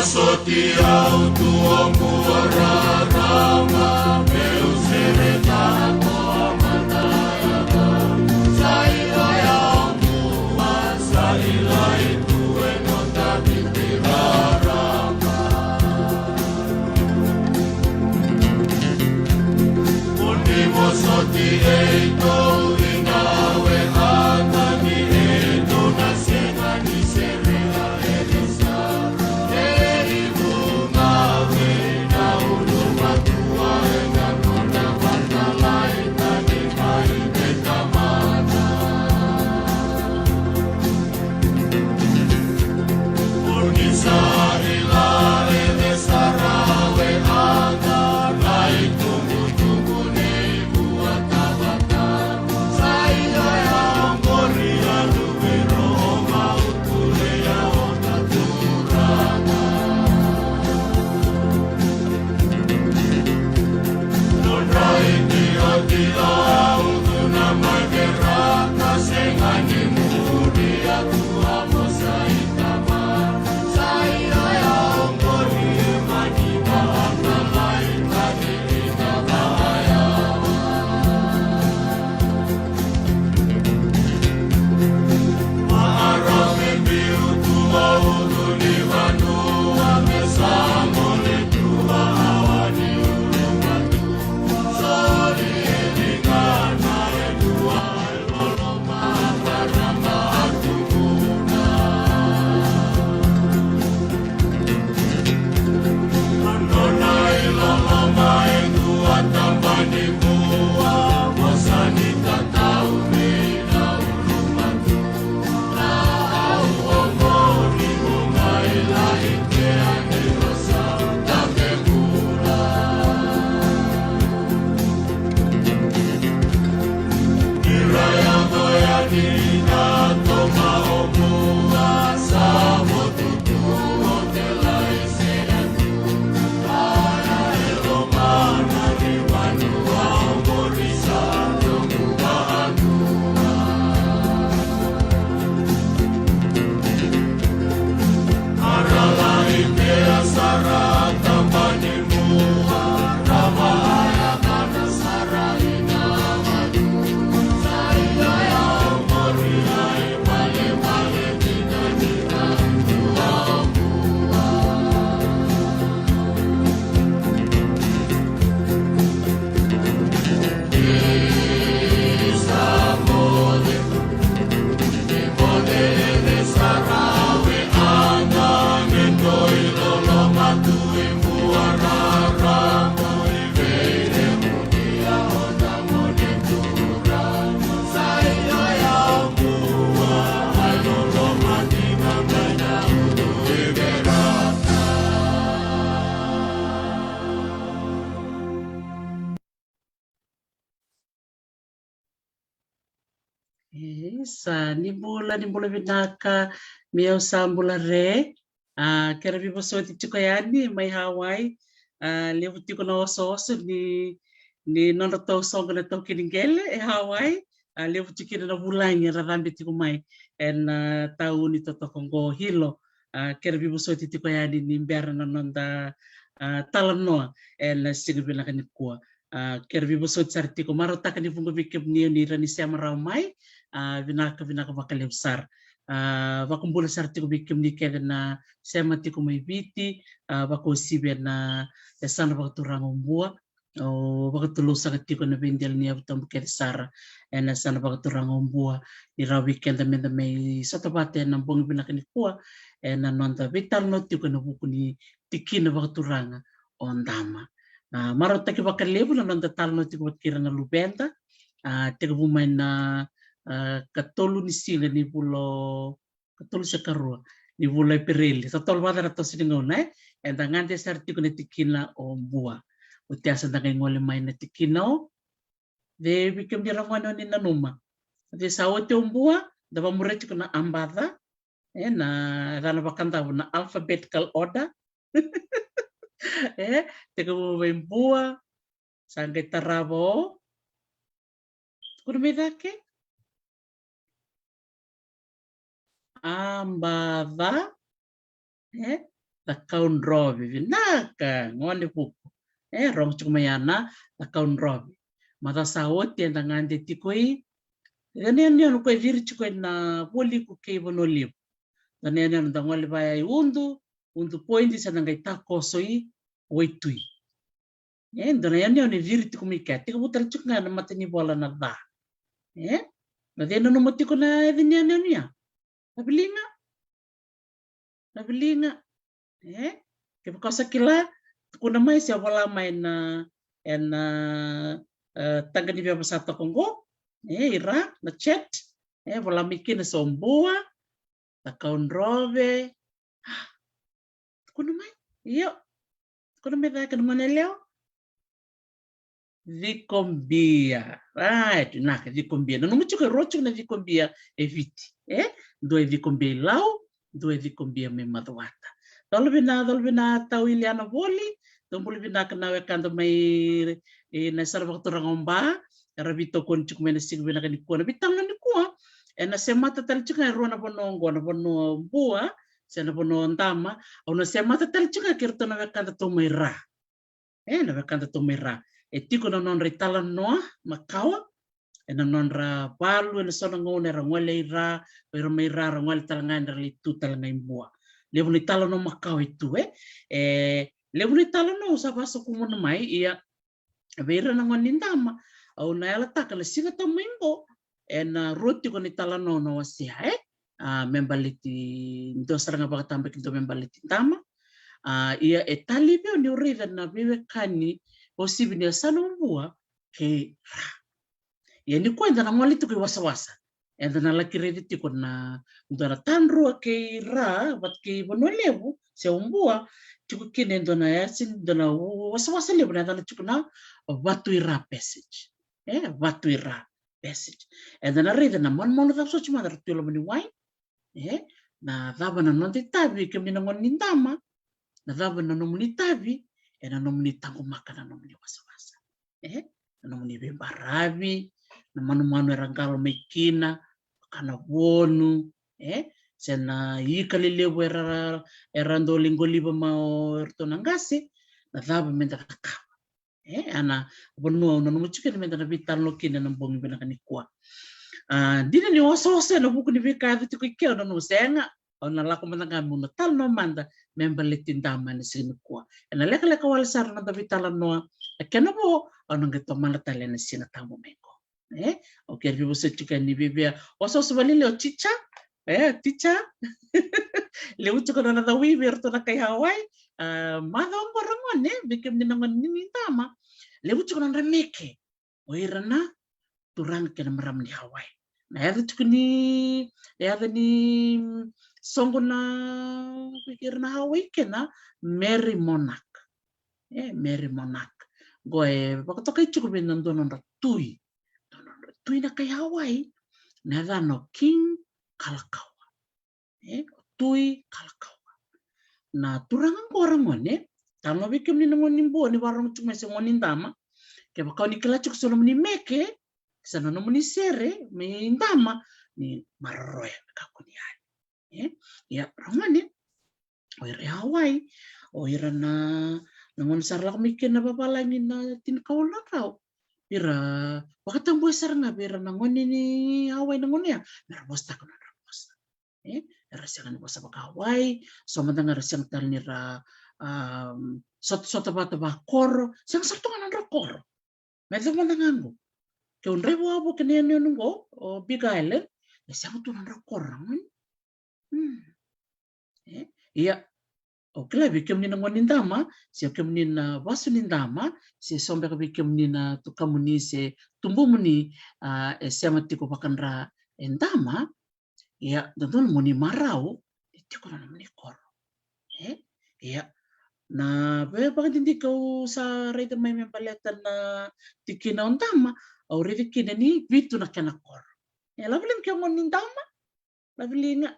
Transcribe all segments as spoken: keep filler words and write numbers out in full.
Soti au tu o mua rarama, meu sere tana ko a mataiaka. Sa i oya o mua, sa i lai tu e noda viti rarama. Oni vosoti eitou ina we ata ni eitou na sega ni sere a erisa. Ei vunga we na ulumatua e na nona vatalai tani mai me tamata. Isa, ni bula, ni bula vinaka, meu sa bula re. A, kera veivosoti tiko yani mai Hawaii. A, levu tiko na osooso ni, ni nodratou soqo na taukei ni qele e Hawaii. A, levu tiko kina na vulagi era cabe tiko mai ena, a, tauni totoka oqo Hilo. A, kera veivosoti tiko yani ni bera na noda, a, talanoa ena siga vinaka nikua. A, kera veivosoti sara tiko, marautaka ni vuqa vei kemuni o ni rawa ni sema rawa mai. A, vinaka, vinaka vakalevu sara. A, vakabula sara tiko vei kemuni kece na sema tiko mai Viti, a, vakauasivi ena yasana vakaturaga o Bua. O vakatulou saka tiko na veidela ni yavu tabu kece sara ena yasana vakaturaga o Bua, ni rawa vei keda meda mai sota vata ena bogi vinaka nikua ena noda veitalanoa tiko ena vuku ni tikina vakaturaga o Dama. A, marautaki vakalevu na noda talanoa tiko vata kei ira na luveda. A, tekivu mai na, a, katolu ni siga ni vula o, katolu se karua ni vula o Epereli. Totolo vata na toso ni gauna, e? Eda gade sara tiko na tikina o Bua. Oti ya sa da qai gole mai na tikina o, vei kemuni ra gone o ni nanuma. Oti sa oti o Bua, da vamuria tiko na Abaca, e, na yacana vakadavu na alphabetical order. E, tekivu mai Bua, sa qai tarava o, tukuna mai cake. Abaca, e, Cakaudrove, vinaka, gone vuku. E, rogo tiko mai ya na Cakaudrove. Macawa sa oti eda gade tiko i. Eda na yanuyanu ko e ciri tiko ena Vualiku kei Vanua Levu. Da na yanuyanu da gole vaya i Udu, Udu Point, sa da qai takoso i Waitui. E, dua na yanuyanu e ciri tiko mai kea, tekivu tale tiko ga na matanivola na ca. E, na cei nanuma tiko na yaca ni yanuyanu ya? Na Viliga. Na Viliga. E, kevaka o sa kila, tukuna mai se vola mai na, ena, e, taqa ni veva sa toka qo. E, i ra, na chat. E, vola mai kina se o Bua, Cakaudrove. Tukuna mai. Io. Tukuna mai cake na gone yalewa. Cikobia. Right, vinaka, Cikobia. Nanuma tiko e rua tiko na Cikobia e Viti. E? Dua e Cikobia i Lau, dua e Cikobia mai Macuata. Colo vina, colo vina tau Iliana Voli. Dou bula vinaka na wekada mai, e, na sara vakaturaga o Ba. Era veitokoni tiko mai na siga vinaka nikua. Na veitalanoa nikua, ena semata tale tiko ga e rua na vanua oqo, na vanua o Bua se na vanua o Dama. Au na semata tale tiko ga kei iratou na wekadatou mai Ra. E, na wekadatou mai Ra. E tiko na nodra italanoa makawa ena nodra valu, ena so na gauna era gole i Ra, o ira mai Ra ra gole tale ga, era lai tu tale ga i Bua. Levu na italanoa makawa e tu, e. E, levu na italanoa au sa vakasokumuna mai, ia vei ira na gone ni Dama, au na yalataka na siga tabu mai qo, ena rua tiko na italanoa au na wasea, e? A, me baleti dua sara ga vakatabakidua me baleti Dama. A, ia e talevi au niu raica na veiwekani, o sivi ni yasana o Bua kei Ra. Ia nikua eda na gole tiko i wasawasa. Eda na laki raica tiko na dua na tadrua kei Ra vata kei Vanua Levu se o Bua, tiko kina e dua na yasa, dua na wasawasa levu na yacana tiko na Vatuira Passage. E, Vatuira Passage. Eda na raica na manumanu cava soti mada ra tu e loma ni wai. E, na cava na noda itavi, kemuni na gone ni Dama, na cava na nomuni itavi ena nomuni taqomaka na nomuni wasawasa. E, na nomuni veibaravi, na manumanu era qalo mai kina, vaka na vonu, e, se na ika lelevu era, era dau lai qoliva mai o iratou na qase, na cava meda cakava. E, a na vanua au nanuma tiko kina meda na veitalanoa kina ena bogi vinaka nikua. A, dina ni osooso ena vuku ni veika e yaco tiko i ke, au nanuma sega, au na lako mada ga meu na talanoa mada me baleti Dama ena siga nikua. Ena lekaleka wale sara na noda veitalanoa, a kena vo, au na qai tomana tale ena siga tabu mai qo. E, au kere vei vosoti tiko ni vevea. Osooso vale o Ticha. E, Ticha. Levu tiko na nona cawi vei iratou na kai Hawaii. A, macawa oqo ra gone, vei kemuni na gone ni Dama. Levu tiko na nodra meke o ira na turaga kei na marama ni Hawaii. Na yaca tiko ni, yaca ni, mm, soqo na, vei ira na Hawaii kei na Merry Monarch. E, Merry Monarch. Qo e vakatokai tiko vei na dua na nodra tui. Dua na nodra tui na kai Hawaii. Na yacana o King Kalakaua. E, o Tui Kalakaua. Na turaga qo ra gone, talanoa vei kemuni na gone ni Bua ni vakarorogo tiko mai se gone ni Dama. Kevaka o ni kila tiko so nomuni meke, se na nomuni sere mai Dama, ni maroroya me kakua ni yali. E, ia, ra gone, o ira e Hawaii, o ira na, na gone sa ra lako mai kina na vavalagi na tinikawalu na drau. Ira, vakatabui sara ga vei ira na gone ni Hawaii na gone ya, me ra vosataka na nodra vosa. E, era sega ni vosa vaka Hawaii, so mada ga era sega tale ni ra, um, sot-, sotasotavataka vakoro, sega sara tu ga na nodra koro. Me yacova mada ga qo. Ke o draiva wavoki ena yanuyanu qo, o Big Island, e sega tu na nodra koro, hmm. Hmm. E, ia, au kila vei kemuni na gone ni Dama, se o kemuni na vasu ni Dama, se so beka vei kemuni na tukamuni se tubumuni, a, e sema tiko vakadra e Dama, ia, dodonu mo ni marau ni tiko na nomuni koro. E? Ia, na veivakadidike au sa raica mai me baleta na tikina o Dama, au raica kina ni vitu na kena koro. E, Laveliga, ke o gone ni Dama, Laveliga.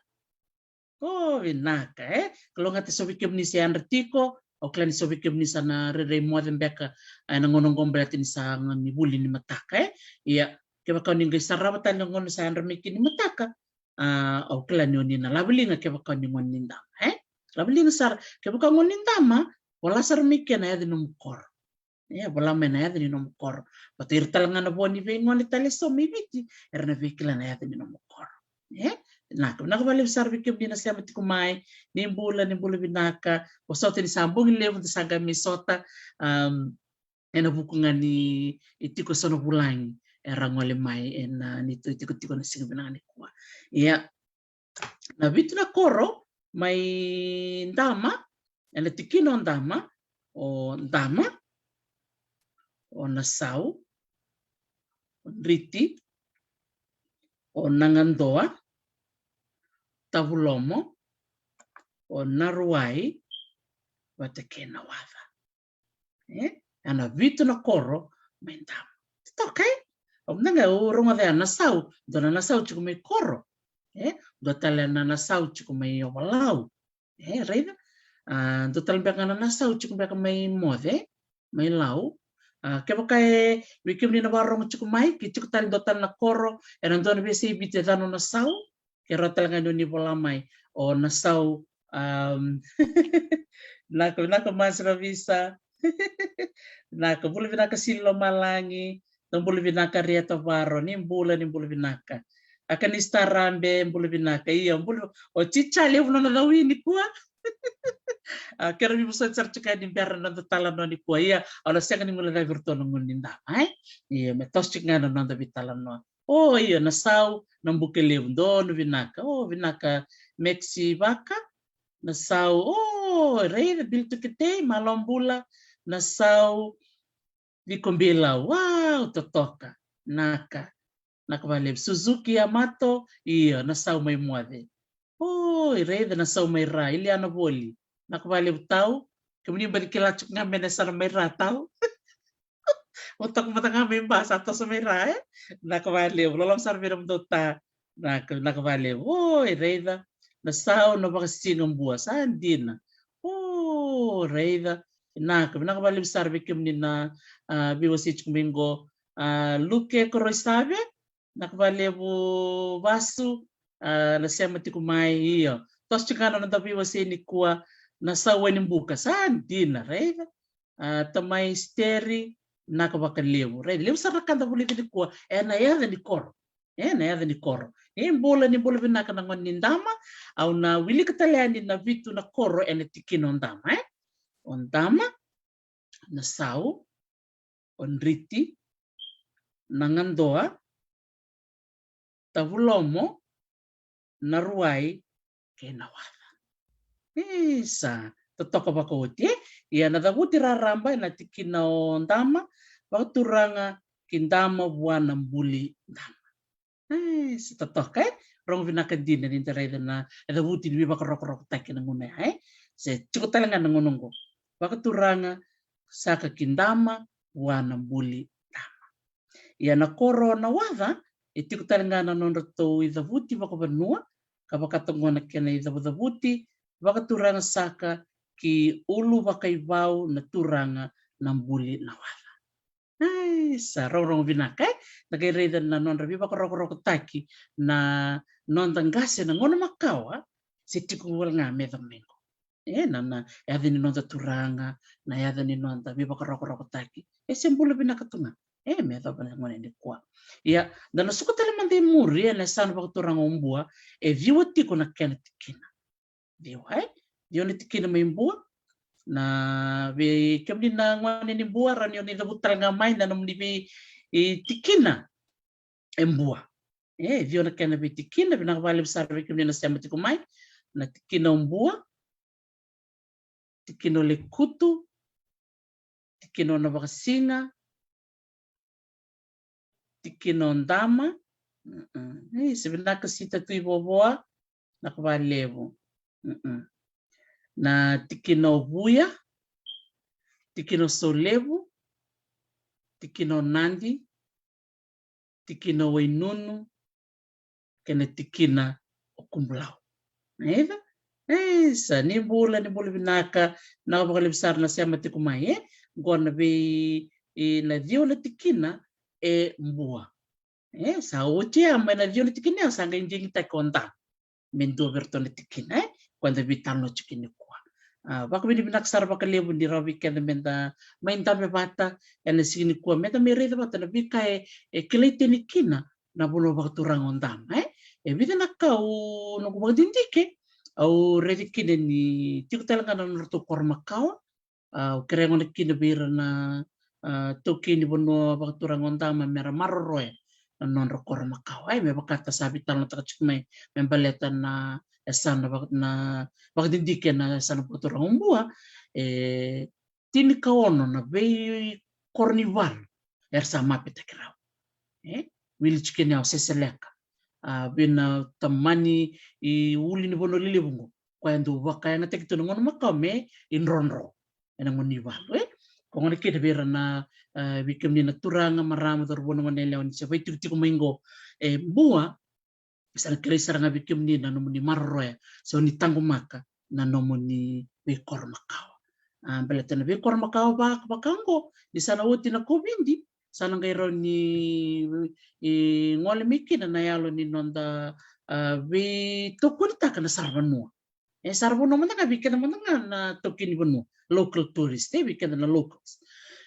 O, vinaka, e? Kalougata so vei kemuni se yadra tiko, au kila ni so vei kemuni sa na rairai moce beka, e, na gauna oqo baleta ni sa ga ni vuli ni mataka, e? Ia, kevaka o ni qai sarava tale na gauna sa yadra mai kina ni mataka, a, au kila ni o ni na Laveliga kevaka o ni gone ni Dama, e? Lava liga sara, kevaka gone ni dama, vola sara mai kina na yaca ni nomu koro. E, vola mai na yaca ni nomu koro. Baleta ira tale ga na vo ni veigone tale eso mai Viti, era na veikila na yaca ni nomu koro. E, vinaka, vinaka vakalevu sara vei kemuni na sema tiko mai, ni bula, ni bula vinaka, vosota ni sa bogi levu da sa qai mai sota, am, ena vuku ga ni tiko eso na vulagi era gole mai ena neitou itikotiko na siga vinaka nikua. Ia, na vitu na koro mai Dama, ena tikina o Dama, o Dama, o Nasau, o Driti, o Nagadoa, Tavulomo, o Naruwai, vata kei Nawaca. E, ena vitu na koro mai Dama. Totoka, e? Au mada ga au rogoca ya Nasau, dua na Nasau tiko mai Koro. E, dua tale na Nasau tiko mai Ovalau. E, raica. A, dua tale beka na Nasau tiko beka mai Moce, mai Lau. A, kevaka e vei kemuni na vakarogo tiko mai, ke tiko tale dua tale na koro ena dua na veiyasai Viti e yacana o Nasau, ke rawa tale ga ni o ni vola mai, o Nasau, am, vinaka, vinaka Mas Ravisa. Vinaka, bula vinaka Sili Lomalagi. Dou bula vinaka Ria Tavaro, ni bula, ni bula vinaka. A Kanista Rabe, bula vinaka. Ia, bula, o Cica levu nona cau nikua. A, kerea ni vosoti sara tiko ni bera na noda talanoa nikua. Ia, au na sega ni guilecavi iratou na gone ni Dama, e? Ia, me toso tiko ga na noda veitalanoa. O, io, Nasau, Nabukelevu, donu vinaka. O, vinaka Mexi Vaka, Nasau, o, raica Bili Tuketei, malo bula, Nasau, Viko Bilau, wow, totoka, naka, naka vakalevu. Suzuki Yamato, io, Nasau mai Moce. O, raica Nasau mai Ra, Iliana Voli, naka vakalevu tau, kemuni baci kila tiko ga me na yasana mai Ra tau. Au toka mada ga mai Ba, sa toso mai Ra, e? Naka vakalevu, loloma sara vei nomudou ta. Naka, naka vakalevu. O, e raica. Nasau, na vakasiga Bua, sa dina. O, raica. Naka, vinaka vakalevu sara vei kemuni na, a, veiwasei tiko mai qo. A, Luke Koroisave, naka vakalevu Vasu, a, na sema tiko mai, io. Toso tiko ga na noda veiwasei nikua, Nasau Wainibuka, sa dina, raica. A, Tamai Steri, naka vakalevu. Raica, levu sara na ka da vulica nikua, ena yaca ni koro. Ena yaca ni koro. Ni bula, ni bula vinaka na gone ni Dama, au na wilika tale yani na vitu na koro ena tikina o Dama, e? O Dama, Nasau, o Driti, Nagadoa, Tavulomo, Naruwai, kei Nawaca. Isa, totoka vakaoti, e? Ia na cavuti raraba ena tikina o Dama, vakaturaga ki Dama vua na buli Dama. Isa, totoka, e? Rogo vinaka dina ni da raica na, e, cavuti ni veivakarokorokotaki na gauna ya, e? Se tiko tale ga na gauna oqo. Vakaturaga saka ki Dama vua na buli Dama. Ia na koro o Nawaca, e tiko tale ga na nodratou icavuti vakavanua, ka vakatoka na kena icavucavuti vakaturaga saka ki Ulu Vakaivau na turaga na buli Nawaca. Ai, sa rogorogo vinaka, e? Da qai raica na nodra veivakarokorokotaki na noda qase na gauna makawa, se tiko wale ga me cava mai qo. E, na, na yaca ni noda turaga, na yaca ni noda veivakarokorokotaki. E se bula vinaka tu ga. E, me yacova na gauna nikua. Ia, da na suka tale mada i muri, ena yasana vakaturaga o Bua, e ciwa tiko na kena tikina. Ciwa, e? Ciwa na tikina mai Bua. Na vei kemuni na gone ni Bua, rawa ni o ni cavuta tale ga mai na nomuni vei, e, tikina e Bua. E, ciwa na kena veitikina, vinaka vakalevu sara vei kemuni na sema tiko mai. Na tikina o Bua, tikina o Lekutu, tikina o Navakasiga, tikina o Dama. Mm-mm. E, se vinaka Sita Tui Vovoa, naka vakalevu. Mm-mm. Na tikina o Vuya, tikina o Solevu, tikina o Nadi, tikina o Wainunu, kei na tikina o Kubulau. Raica? Isa, ni bula, ni bula vinaka, na vakalevu sara na sema tiko mai, e? Qo na vei, e, na ciwa na tikina e Bua. E, sa oti ya mai na ciwa na tikina ya, sa qai digitaki o Dama me dua vei iratou na tikina, e? Ko da veitalanoa tiko nikua. A, vakavinavinaka sara vakalevu ni rawa vei keda meda mai dabe vata ena siga nikua, meda mai raica vata na veika e, e kilai tani kina na vanua vakaturaga o Dama, e. E vica na ka au, noqu vakadidike, au raica kina ni tiko tale ga na nodratou koro makawa. A, au kerea gona kina vei ira na, a, taukei ni vanua vakaturaga o Dama mera maroroya na nodra koro makawa, e, me vaka da sa veitalanoataka tiko mai me baleta na yasana vaka, na vakadidike na yasana vakaturaga o Bua, e, tinikaono na veikoro ni valu era sa mapetaki rawa. E, wili tiko kina o Seseleka, a, Vinatamani, i Uli ni Vanua Lelevu qo, koya dau vakayagataki tu na gauna makawa me i Drodro ena gauna ni valu, e. Ko gona kina vei ira na, e, vei kemuni na turaga, marama, cauravou, na goneyalewa ni se vakaitikotiko mai qo, e, Bua, sa na kilai sara ga vei kemuni na nomuni maroroya se o ni taqomaka na nomuni veikoro makawa. A, baleta na veikoro makawa vaka, vaka oqo, ni sa na oti na COVID, sa na qai rawa ni, e, gole mai kina na yalo ni noda, a, veitokonitaka na saravanua. E, saravanua mada ga vei keda mada ga na taukei ni vanua, local tourist, e, vei keda na locals.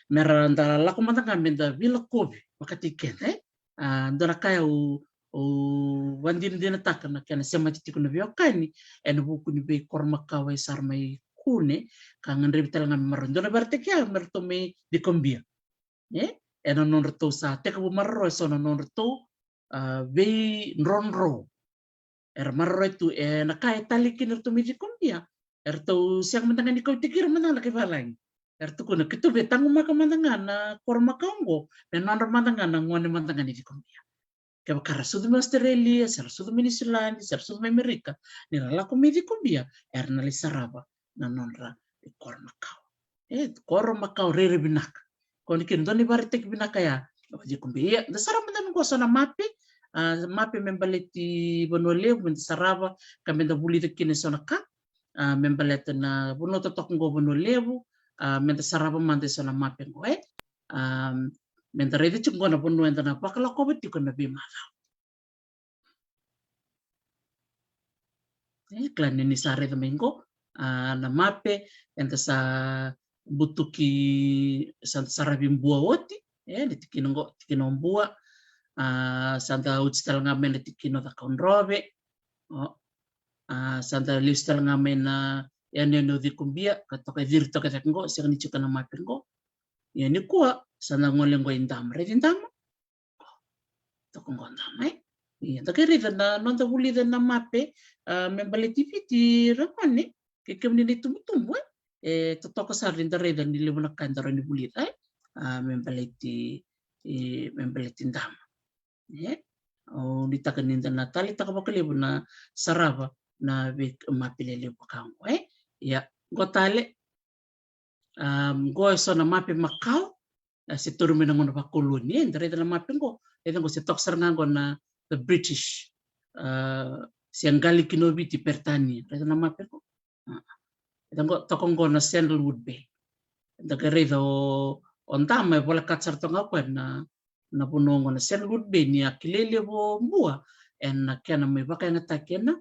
Mera da lako mada ga meda veilakovi vakataki keda, e. A, dua na ka au, au vakadinadinataka na kena semati tiko na veiwekani ena vuku ni veikoro makawa e sara mai Kune, ka gadrevi tale ga me maroroi. Dua na vakaraitaki ya me ratou mai Cikobia, e, ena nodratou sa tekivu maroroya eso na nodratou, a, veidrodro. Era maroroya tu, e, na ka e talei kina eratou mai Cikobia, eratou sega mada ga ni kauti ira mada ga na kai valagi. Era tukuna, keitou via taqomaka mada ga na koro makawa oqo me nodra mada ga na gone mada ga ni Cikobia. Kevaka ra sucu mai Australia, se ra sucu mai Niusiladi, se ra sucu mai Amerika, ni ra lako mai Cikobia, era na lai sarava na nodra koro makawa. E, koro makawa rairai vinaka. Ko ni kina dua na ivakaraitaki vinaka ya, o Cikobia. Ia, da sarava mada qo eso na mape, a, mape me baleti Vanua Levu, meda sarava ka meda vulica kina eso na ka, a, me baleta na vanua totoka qo Vanua Levu, a, meda sarava mada eso na mape qo, e. A, meda raica tiko qo na vanua eda na vakalakova tiko ena veimacawa. E, kila ni ni sa raica mai qo, a, na mape, eda sa butuki, sa da saravi Bua oti, e, na tikina qo, tikina o Bua, a, sa da oti tale ga mai na tikina o Cakaudrove, o, a, sa da lesu tale ga mai na yanuyanu o Cikobia, ka toka e ciri toka cake qo, sega ni tiko na mape qo. Ia nikua, sa da gole qo i Dama, raici Dama. Toka qo Dama, e. Ia, da qai raica na noda vulica na mape, a, me baleti Viti, ragone, kei kemuni na itubutubu, e. E totoka sara ni da raica ni levu na ka eda rawa ni vulica, e. A, me baleti, e, me baleti Dama. E, au nuitaka ni da na taleitaka vakalevu na sarava na veimape lelevu vaka oqo, e. Ia, qo tale, a, qo eso na mape makawa, a, se tauri mai na gauna vakoloni, e, da raica na mape qo, raica qo se toka sara ga qo na the British, a, se qali kina o Viti, Peritania, raica na mape qo. A, raica qo, toka qo na Sandalwood Bay. Da qai raica o, o Dama e volekata sara toka ga o koya na, na vanua qo na Sandalwood Bay, ni a kilai levu o Bua ena kena mai vakayagataki ena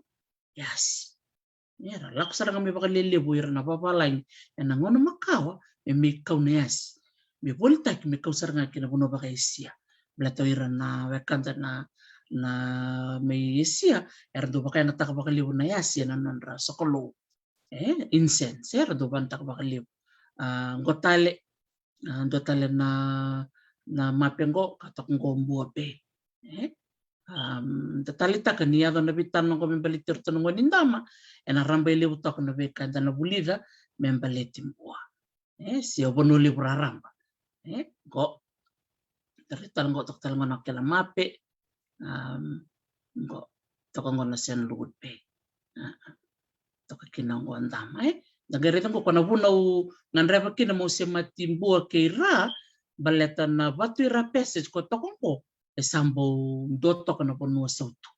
yasi. Era lako sara ga mai vakalelevu ira na vavalagi ena gauna makawa me mai kau na yasi, me volitaki me kau sara ga kina vanua vaka-Esia. Baleta o ira na wekada na, na mai Esia, era dau vakayagataka vakalevu na yasi ena nodra sokalou. E, incense, era dau vanataka vakalevu. A, qo tale, a, dua tale na, na mape qo, ka toka qo Bua Bay. E, a, da taleitaka ni yaco na veitano qo me baleti iratou na gone ni Dama, ena rabailevu toka na veika eda na vulica me baleti Bua. E, se o Vanua Levu raraba. E, qo, da raica tale qo, toka tale qo na kena mape. A, qo, toka qo na Sandalwood Bay. A, toka kina qo Dama, e. Da qai raica qo, ko na vuna au gadreva kina meu semati Bua kei Ra, baleta na Vatuira Passage ko toka qo, e sa bau dua toka na vanua sautu.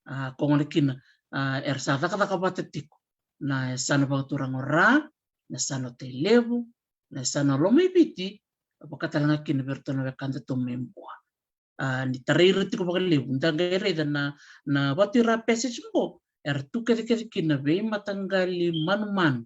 A, ko gona kina, a, era sa cakacaka vata tiko na yasana vakaturaga o Ra, na yasana o Tailevu, na yasana o Lomaiviti, vaka tale ga kina vei iratou na wekadatou mai Bua. A, ni tarai ira tiko vakalevu, da qai raica na, na Vatuira Passage qo, era tu kecekece kina veimataqali manumanu.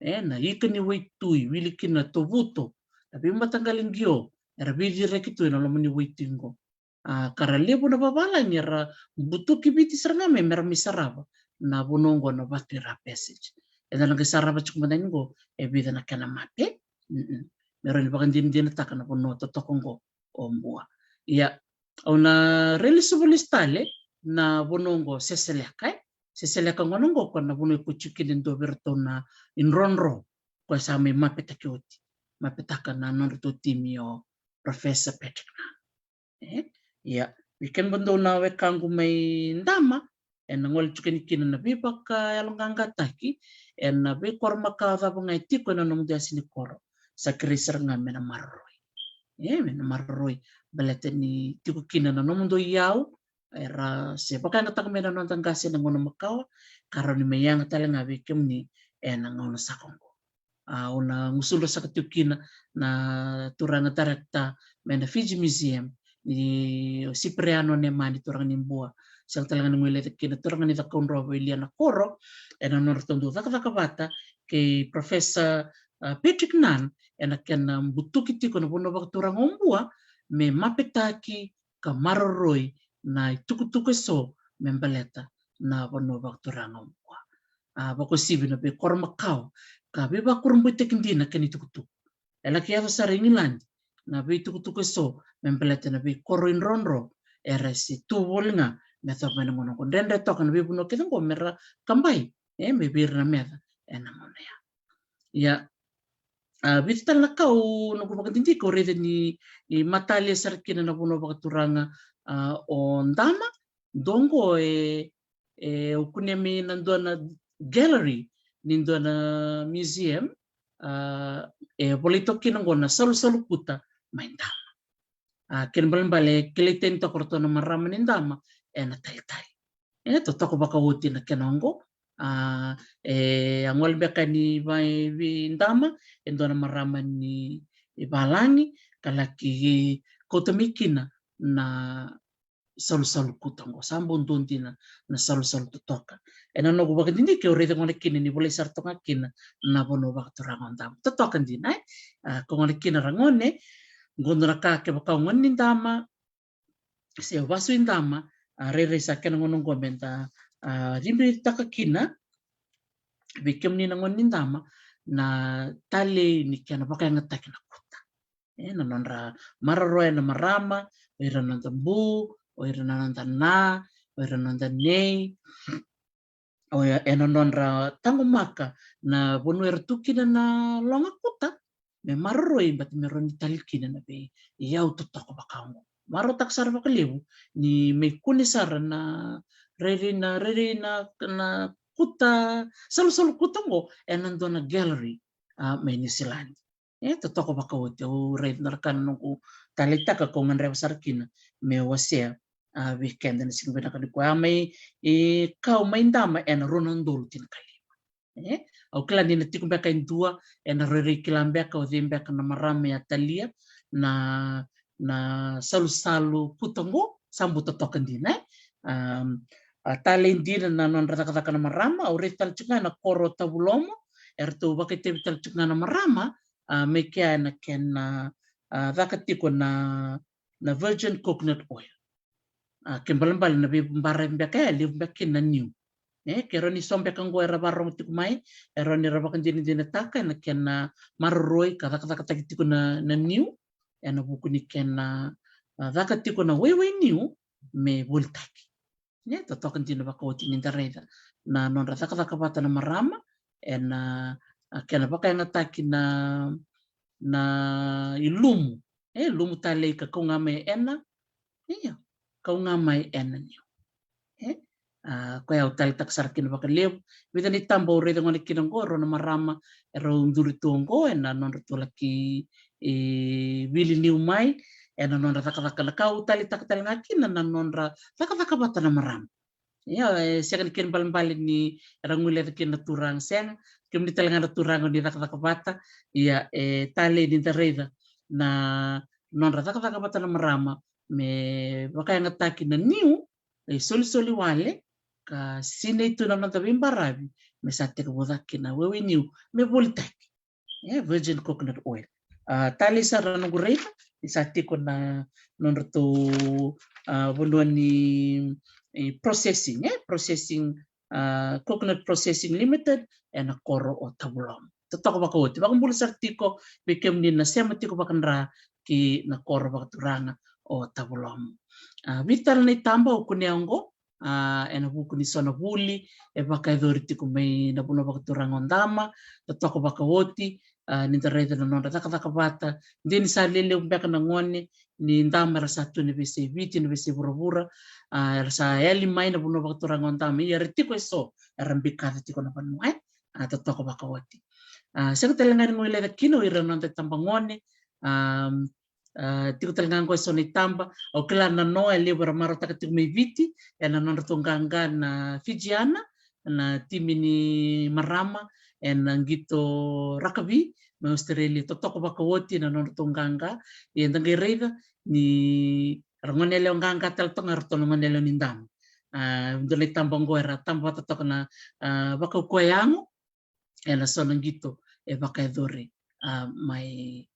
E, na ika ni waitui, wili kina na tovuto, na veimataqali qio era veiciraki tu ena loma ni waitui qo. A, ka ra levu na vavalagi era butuki Viti sara ga mai me ra mai sarava na vanua oqo na Vatuira Passage. Eda na qai sarava tiko mada yani qo e vica na kena mape. Mm-mm. Me rawa ni vakadinadinataka na vanua totoka oqo o Bua. Ia, au na railesuva lesu tale na vanua oqo Seseleka, e. Seseleka gona oqo ko na vanua e kua tiko kina e dua vei iratou na idrodro ko e sa mai mapetaki oti, mapetaka na nodratou timi o Professor Patrick Nunn. E, ia, vei kemudou na wekaqu mai Dama, ena gole tiko yani kina na veivakayaloqaqataki ena veikoro makawa cava ga e tiko ena nomudou yasa ni koro. Sa kerei sara ga me na maroroi. E, me na maroroi baleta ni tiko kina na nomudou iyau era se vakayagataka mai na noda qase ena gauna makawa, ka rawa ni mai yaga tale ga vei kemuni ena gauna saka oqo. A, au na gusudra saka tiko kina na turaga director mai na Fiji Museum, ni o Sipriano Nemani, turaga ni Bua. Sega tale ga ni guileca kina turaga ni Cakaudrove, o Ilia Nakoro, ena nodratou dau cakacaka vata kei Professor, a, Patrick Nunn ena kena butuki tiko na vanua vakaturaga o Bua me mapetaki ka maroroi na itukutuku eso me baleta na vanua vakaturaga o Bua. A, vakauasivi na veikoro makawa ka veivakurabuitaki dina kei na itukutuku. E laki yaco sara e Igiladi na veitukutuku eso me baleta na veikoro idrodro era se tu voli ga me yacova mai na gauna oqo. Dredre toka na veivanua kece oqo me ra kabai, e, me vei ira na meca ena gauna ya. Ia, a, vica tale na ka au noqu vakadidike au raica ni, ni matalia sara kina na vanua vakaturaga, a, o Dama. Dua oqo e, e, au kunea mai na dua na gallery ni dua na museum, a, e volai toka kina oqo na salusalu kuta mai Dama. A, kena ibalebale e kilai tani toka o ratou na marama ni Dama ena talitali. E totoka vakaoti na kena oqo. A, e a gole beka ni vei Dama e dua na marama ni valagi ka laki kauta mai kina na salusalu kuta oqo. Sa bau dua dina na salusalu totoka. Ena noqu vakadidike au raica gona kina ni volai sara toka ga kina na vanua vakaturaga o Dama. Totoka dina, e? A, ko gona kina ra gone, qo dua na ka kevaka o gone ni Dama se o vasu i Dama, a, rairai sa kena gauna oqo me da, a, ribitaka kina vei kemuni na gone ni Dama na talei ni kena vakayagataki na kuta. E, na nodra maroroya na marama, o ira na noda bu, o ira na noda na, o ira na noda nei, o ya, ena nodra taqomaka na vanua era tu kina na loga kuta me maroroi, baleta me rawa ni tali kina na veiyau totoka vaka oqo. Marautaka sara vakalevu ni mai kune sara na rairai na, rairai na, na kuta, salusalu kuta oqo ena dua na gallery, a, mai Niusiladi. E totoka vakaoti. Au raica na ka na noqu taleitaka kau gadreva sara kina meu wasea, a, vei keda na siga vinaka nikua. A, mai, e, kau mai Dama ena rua na udolu tinikalima. E, au kila ni na tiko beka e dua ena rairai kila beka o cei beka na marama e a talia na, na salusalu kuta oqo. Sa bau totoka dina, e. Am, a, talei dina na nodra cakacaka na marama. Au raica tale tiko ga ena koro o Tavulomo, eratou vakaitavi tale tiko ga na marama, a, me kea ena kena, a, caka tiko na, na virgin coconut oil. A, ke balebale na veibaravi beka ya e levu beka kina na niu. E, ke rawa ni so beka oqo era varogo tiko mai, e rawa ni ra vakadinadinataka ena kena maroroi ka cakacakataki tiko na, na niu ena vuku ni kena, a, caka tiko na waiwai niu me volitaki. E totoka dina vakaoti ni da raica na nodra cakacaka vata na marama ena, a, kena vakayagataki na, na ilumu. E, lumu talei ka kau ga mai ena, ia, kau ga mai ena niu. E, a, koya au taleitaka sara kina vakalevu. Vica na itaba au raica gona kina oqo, rua na marama erau duri tu oqo ena nodratou laki, e, wili niu mai ena nodra cakacaka. Na ka au taleitaka tale ga kina na nodra cakacaka vata na marama. Ia, e sega ni kena ibalebale ni era guileca kina na turaga, sega. Kemuni tale ga na turaga ni cakacaka vata, ia, e talei ni da raica na nodra cakacaka vata na marama me vakayagataki na niu, e solisoli wale, ka sinai tu na noda veibaravi me sa tekivu cake na waiwai niu me volitaki. E, virgin coconut oil. A, talei sara na noqu raica ni sa tiko na nodratou, a, vanua ni, e, processing, e, processing, a, Coconut Processing Limited, ena koro o Tavulomu. Totoka vakaoti, vakabula sara tiko vei kemuni na sema tiko vakadra ki na koro vakaturaga o Tavulomu. A, vica tale na itaba au kunea oqo, a, ena vuku ni so na vuli e vakayacori tiko mai na vanua vakaturaga o Dama. Totoka vakaoti, a, ni da raica na nodra cakacaka vata. De ni sa lelevu beka na gone ni Dama era sa tu ena veiyasai Viti, na veiyasai vuravura, a, era sa yali mai na vanua vakaturaga o Dama, ia era tiko eso, era bikaca tiko na vanua, e? A, totoka vakaoti. A, sega tale ga ni guilecavi kina o ira na noda itabagone, a, a, tiko tale ga oqo eso na itaba, au kila na noa e levu era marautaka tiko mai Viti, ena nodratou qaqa na Fijiana, na timi ni marama ena qito rakavi mai Australia. Totoka vakaoti na nodratou qaqa. Ia da qai raica ni ra gone yalewa qaqa tale toka ga ratou na gone yalewa ni Dama. A, dua na itaba oqo era taba vata toka na, a, vakaukauwa yago, ena so na qito e vakayacori, a, mai,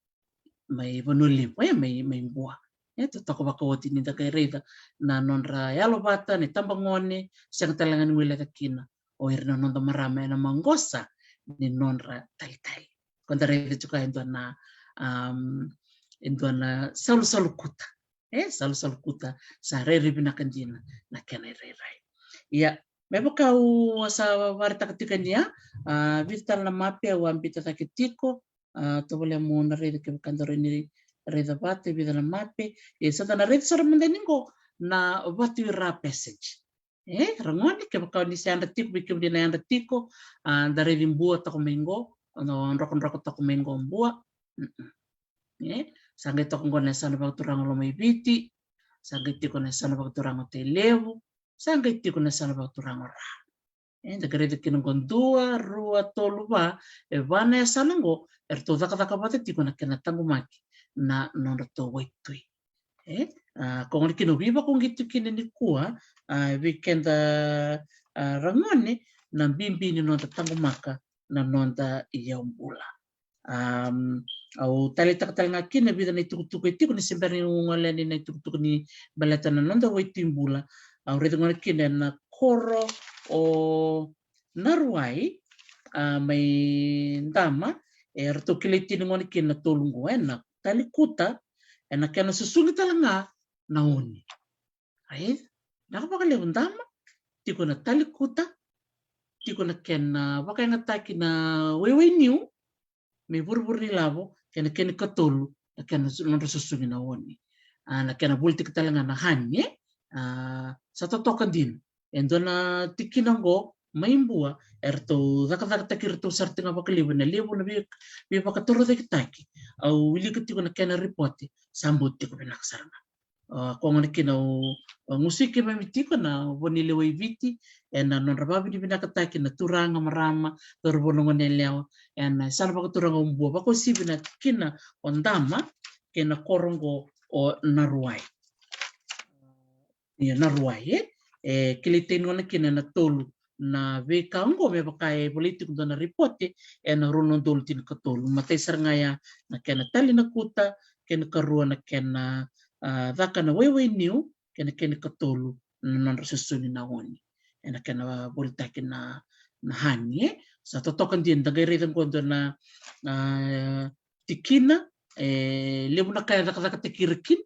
mai Vanua Levu, e, mai, mai Bua. E, totoka vakaoti ni da qai raica na nodra yalo vata na itabagone, sega tale ga ni guilecavi kina o ira na noda marama ena maqosa ni nodra talitali. Ko da raica tiko e dua na, am, e dua na salusalu kuta. E, salusalu kuta, sa rairai vinaka dina na kena irairai. Ia, me vaka au sa vakaraitaka tiko ni a, a, vica tale na mape au a biuta cake tiko, a, tovolea mo na raica kevaka daru na raica vata e vica na mape. Ia, sa da na raica sara mada ni qo na Vatuira Passage. E, ra gone, kevaka ni se yadra tiko, vei kemuni na yadra tiko, a, da raici Bua toka mai qo, na drokadroka toka mai qo Bua. Mm-mm. E, sa qai toka qo na yasana vakaturaga o Lomaiviti, sa qai tiko na yasana vakaturaga o Tailevu, sa qai tiko na yasana vakaturaga o Ra. E, da qai raica kina qo dua, rua, tolu, va, e va na yasana qo eratou cakacaka vata tiko na kena taqomaki na nodratou waitui. E, a, ko gona kina au veivakauqeti tu kina nikua, a, vei keda, a, ra gone, na bibi ni noda taqomaka na noda iyaubula. Am, au taleitaka tale ga kina e vica na itukutuku e tiko ni se bera niu gole yani na itukutuku ni baleta na noda waitui bula. Au raica gona kina ena koro o Naruwai, a, mai Dama, eratou kilai tini gona kina na tolu qo, ena talikuta, ena kena susugi tale ga na oni. Ai, na ka vakalevu Dama, tiko na talikuta, tiko na kena vakayagataki na waiwai niu, me vurevure ni lavo, kei na kena ikatolu, na kena su-, nodra susugi na oni. A, na kena volitaki tale ga na hani, e? A, sa totoka dina. E dua na tikina qo, mai Bua, eratou cakacakataki iratou sara tiko ga vakalevu, na levu na vei-, veivakatorocaketaki. Au wilika tiko na kena ripote, sa bau tiko vinaka sara ga. A, ko gona kina au, au gusu i keimami tiko na vo ni lewe i Viti, ena nodra vakavinavinakataki na turaga, marama, cauravou, na gone yalewa, ena yasana vakaturaga o Bua, vakauasivi na tikina o Dama, kei na koro qo o Naruwai. Ia, Naruwai, e? E kilai tini gona kina na tolu na veika qo, me vaka e volai tiko dua na ripote ena rua na udolu tinikatolu. Matai sara ga ya na kena tali na kuta, kena ikarua na kena, a, caka na waiwai niu, kena, kena ikatolu na nodra susugi na oni. Ena kena volitaki na, na hani, e? Sa totoka dina, da qai raica qo dua na, a, tikina, e levu na ka e cakacakataki ira kina,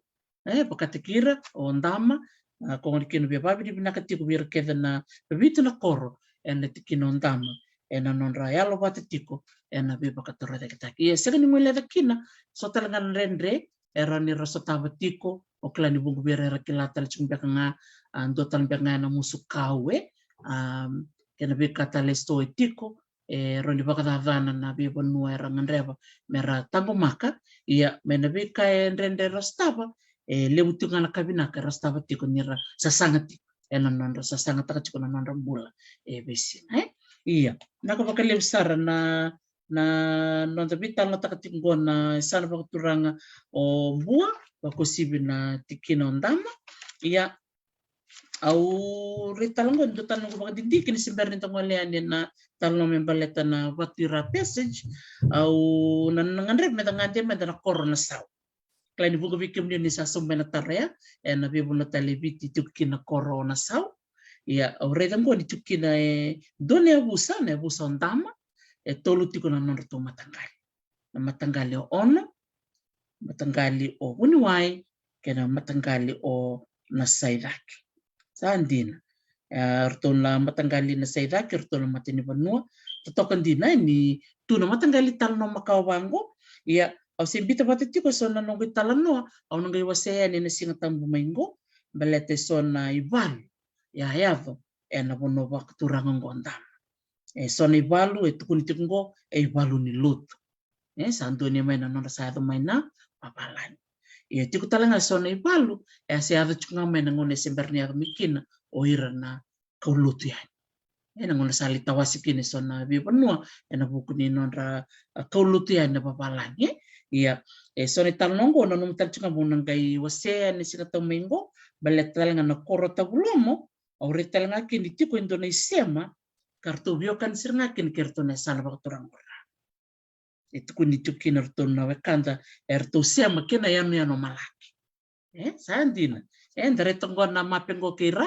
e, vakataki ira o Dama, a, ko gona kina au via vakavinavinaka tiko vei ira kece na vitu na koro ena tikina o Dama, ena nodra yalo vata tiko ena veivakatorocaketaki. Ia, sega ni guileca kina, so tale ga na dredre e rawa ni ra sotava tiko, au kila ni vuqa vei ira era kila tale tiko beka ga, a, dua tale beka ga ena musu kau, e, a, kei na veika tale eso e tiko, e rawa ni vakacacana na veivanua era gadreva me ra taqomaka. Ia, mai na veika e dredre era sotava, e levu tiko ga na ka vinaka era sotava tiko ni ra sasaga tiko ena nodra sasagataka tiko na nodra bula e veisiga, e? Ia, na ka vakalevu sara na, na noda veitalanoataka tiko qo na yasana vakaturaga o Bua, vakauasivi na tikina o Dama. Ia, Au rai tale qo, dua tale noqu vakadidike ni se bera ni da gole yani na talanoa me baleta na vatu i ra, passage. Au na, na gadreva me da gade meda na koro Nasau. Kila ni vuqa vei kemuni ni sa sobu mai na taro ya, e na veivanua tale e Viti tiko kina na koro o Nasau. Ia, au raica qo ni tiko kina e dua na yavusa, na yavusa o Dama, e tolu tiko na nodratou mataqali. Na mataqali o Ono, mataqali o Vuniwai, kei na mataqali o Nasaicake. Sa dina. E, ratou na mataqali Nasaicake, ratou na matanivanua. Totoka dina, e, ni tu na mataqali talanoa makawa vaqo. Ia, au se biuta vata tiko eso na noqu italanoa, au na qai wasea yani ena Siga Tabu mai qo, baleta eso na ivalu e a yaco ena vanua vakaturaga qo o Dama. E so na ivalu e tukuni tiko qo e ivalu ni lotu. E sa dua ni mai na nodra sa yaco mai na vavalagi. Ia tiko tale ga eso na ivalu e a se yaco tiko ga mai na gauna e se bera ni yaco mai kina o ira na kaulotu yani. E na gauna sa lai tawase kina eso na veivanua ena vuku ni nodra, a, kaulotu yani na vavalagi. Ia, eso na italanoa qo, nanuma tale tiko ga meu na qai wasea ena Siga Tabu mai qo, baleta tale ga na koro Tavulomo, au raica tale ga kina ni tiko e dua na isema ka ratou veiwekani sara ga kina kei ratou na yasana vakaturaga o Ra. E tukuni tiko kina ratou na wekada, e ratou sema kei na yanuyanu o Malaki. E sa dina. E da raica qo na mape qo kei Ra.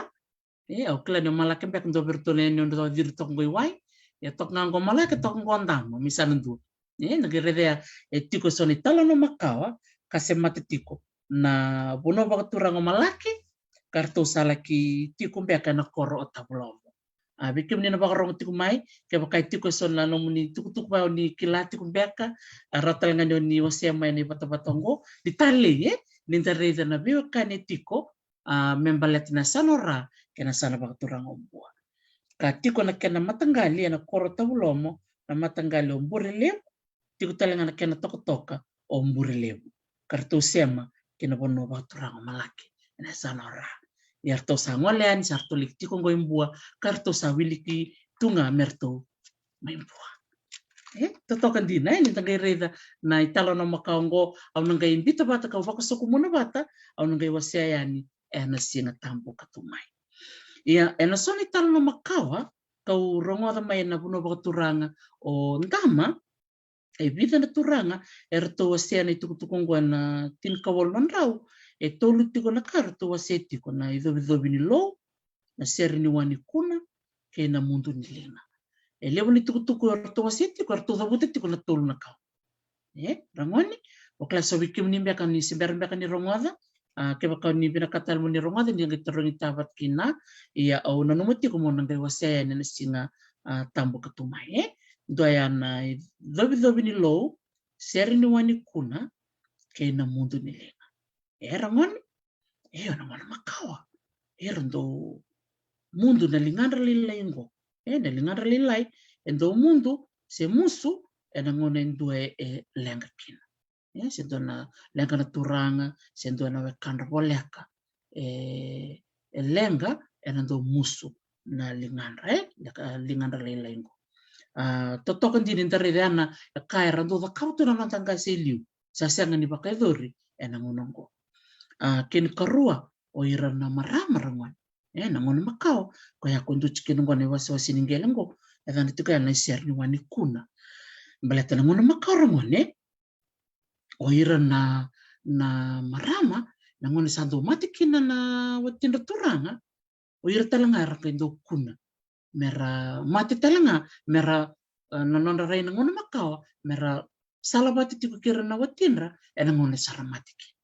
E au kila ni o Malaki beka dua vei ratou na yanuyanu dau ciri toka qo i wai. E toka ga qo Malaki, toka qo Dama, me sa na dua. E na qai raica e tiko eso na italanoa makawa ka se mate tiko na vanua vakaturaga o Malaki, ka ratou sa laki tiko beka ena koro o Tavulomo. A, vei kemuni na vakarogo tiko mai, kevaka e tiko eso na nomuni tukutuku vaka o ni kila tiko beka, a, rawa tale ga ni o ni wasea mai na ivatavata oqo, ni talei, e, ni da raica na veiwekani e tiko, a, me baleta na yasana o Ra kei na yasana vakaturaga o Bua. Ka tiko na kena mataqali ena koro Tavulomo na mataqali o Burelevu, tiko tale ga na kena tokatoka o Burelevu, ka ratou sema kei na vanua vakaturaga o Malaki ena yasana o Ra. Ia ratou sa gole yani, sa ratou liki tiko qo i Bua, ka ratou sa wiliki tu ga me ratou mai Bua. E totoka dina, e, ni da qai raica na italanoa makawa oqo, au na qai biuta vata kau vakasokumuna vata, au na qai wasea yani ena Siga Tabu ka tu mai. Ia, ena so na italanoa makawa kau rogoca mai ena vanua vakaturaga o Dama, e vica na turaga e ratou wasea na itukutuku oqo ena tinikawalu na drau. E tolu tiko na ka ratou wasea tiko: na icovicovi ni Lou, na sere ni wa ni Kuna, kei na mudu ni liga. E levu ni tukutuku e ratou wasea tiko, e ratou cavuta tiko na tolu na ka. E ragone, o kila so vei kemuni beka ni se bera beka ni rogoca, a, kevaka ni vinakata tale mo ni rogoca, ni qai tarogi tavata kina. Ia au nanuma tiko mo na qai wasea yani ena Siga, a, Tabu ka tu mai, e. Dua ya na icovicovi ni Lou, sere ni wa ni Kuna, kei na mudu ni liga. E ragone, e o na gauna makawa, e ra dau mudu na ligadra lailai qo. E na ligadra lailai e dau mudu se musu ena gauna e dua e, e leqa kina. E se dua na leqa na turaga, se dua na wekadra voleka, e, e leqa, ena dau musu na ligadra, e, leqa, ligadra lailai qo. A, totoka dina ni da raica ya na ka era dau cakava tu na noda qase e liu, sa sega ni vakayacori ena gauna qo. A, kena ikarua, o ira na marama, ragone. E na gauna makawa, koya ko duti kina qo na iwasewase ni qele qo, e yacana tiko ya na isere ni wa ni Kuna. Baleta na gauna makawa, ragone, o ira na, na marama, na gauna sa dau mate kina na watidra turaga, o ira tale ga era qai dau kuna me ra mate tale ga, me ra, e, na nodra rai na gauna makawa, me ra sala vata tiko kei ira na watidra ena gauna sa ra mate kina.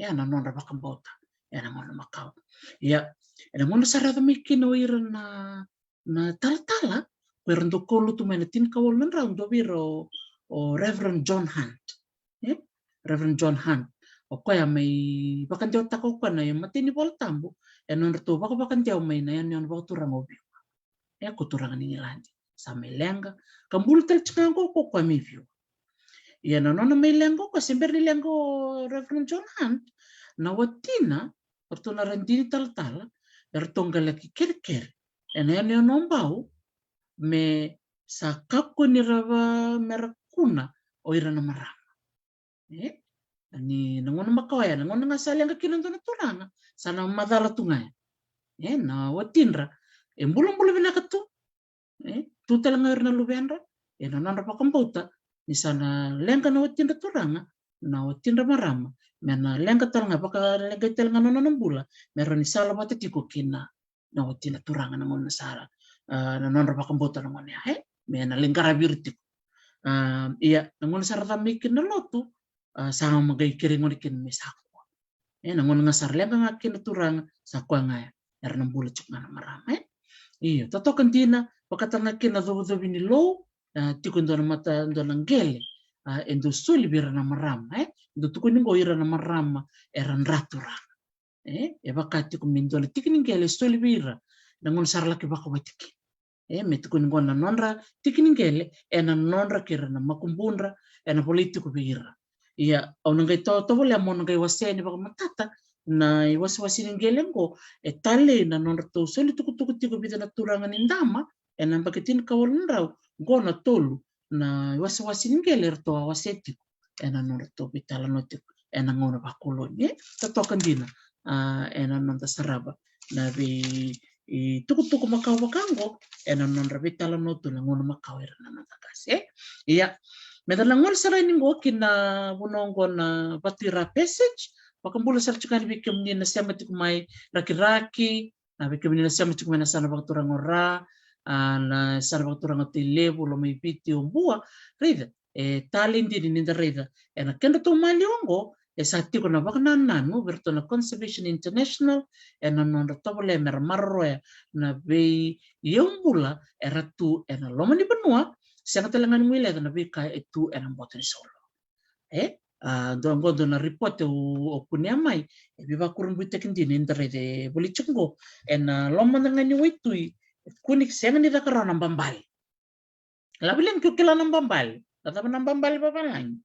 Ia na nodra vakabauta ena gauna makawa. Ia, ena gauna sa ra yaco mai kina o ira na, na talatala, ko era dau kaulotu mai na tinikawalu na drau, dua vei ira o, o Reverend John Hunt. E? Reverend John Hunt. O koya mai vakadewataka o koya na imatai ni Vola Tabu ena nodratou vakavakadewa mai na yanuyanu vakaturaga o Viwa. E, ko turaga ni Igiladi, sa mai leqa ka bula tale tiko ga qo o koya mai Viwa. Ia na nona mai leqa o koya, se bera ni leqa o Reverend John Hunt, na watina, o ratou na radini talatala, eratou qai laki kerekere ena yanuyanu o Bau me sa kakua ni ra va, me ra kuna o ira na marama. E? Ni na gauna makawa ya, na gauna ga sa leqa kina e dua na turaga, sa na macala tu ga ya. E na watidra e bulabula vinaka tu, e tu tale ga ira na luvedra, e na nodra vakabauta ni sa na leqa na watidra turaga, na watidra marama, me na leqa tale ga, vakaleqai tale ga na nona bula me rawa ni sala vata tiko kina na watidra turaga na gauna sara, a, na nodra vakabauta na gauna ya, e me na lai qaravi ira tiko. A, ia na gauna sara ca mai kina na lotu, a, sa ma qai kerei gona kina me sa koya. E na gauna ga sara leqa ga kina turaga, sa koya ga ya era na bula tiko ga na marama, e. Io, totoka dina, vakataka ga kina na covicovi ni lou, a, tiko e dua na mata, dua na qele, a, e dau soli vei ira na marama, e dau tukuni qo ira na marama era dra turaga. E, e vaka tiko me dua na tiki ni qele e soli vei ira na gauna sara laki vakawati kina. E me tukuni qo na nodra tiki ni qele e na nodra kei ira na makubudra, e na volai tiko vei ira. Ia au na qai to, tovolea mo na qai wasea ni vakamatata na iwasewase ni qele qo, e talei na nodratou soli tukutuku tiko vica na turaga ni dama e na yabaki tinikawalu na drau. Qo na tolu na iwasewase ni qele eratou a wasea tiko e na nodratou veitalanoa tiko e na gauna vakoloni, e. Totoka dina, a, e na noda sarava na vei, i, tukutuku makawa vaka qo e na nodra veitalanoa tu na gauna makawa ira na noda qase, e. Ia, me da na gole sara yani qo ki na vanua qo na Vatuira Passage. Vakabula sara tiko yani vei kemuni na sema tiko mai Rakiraki, a, vei kemuni na sema tiko mai na yasana vakaturaga o Ra, a, na yasana vakaturaga o Tailevu, Lomaiviti, Obua, raica, e talei dina ni da raica e na kedratou maliwa qo e sa tiko na vakanananu vei iratou na Conservation International e na nodra tovolea me ra maroroya na veiyaubula era tu e na loma ni vanua, sega tale ga ni guileca na veika e tu e na boto ni saulou. E, a, dua qo dua na ripote au, au kunea mai, e veivakurabuitaki dina ni da raica e voli tiko qo e na loma mada ga ni waitui, e kua ni sega ni caka rawa na babale. Lavelagi ke o kila na babale, na cava na babale vavalagi?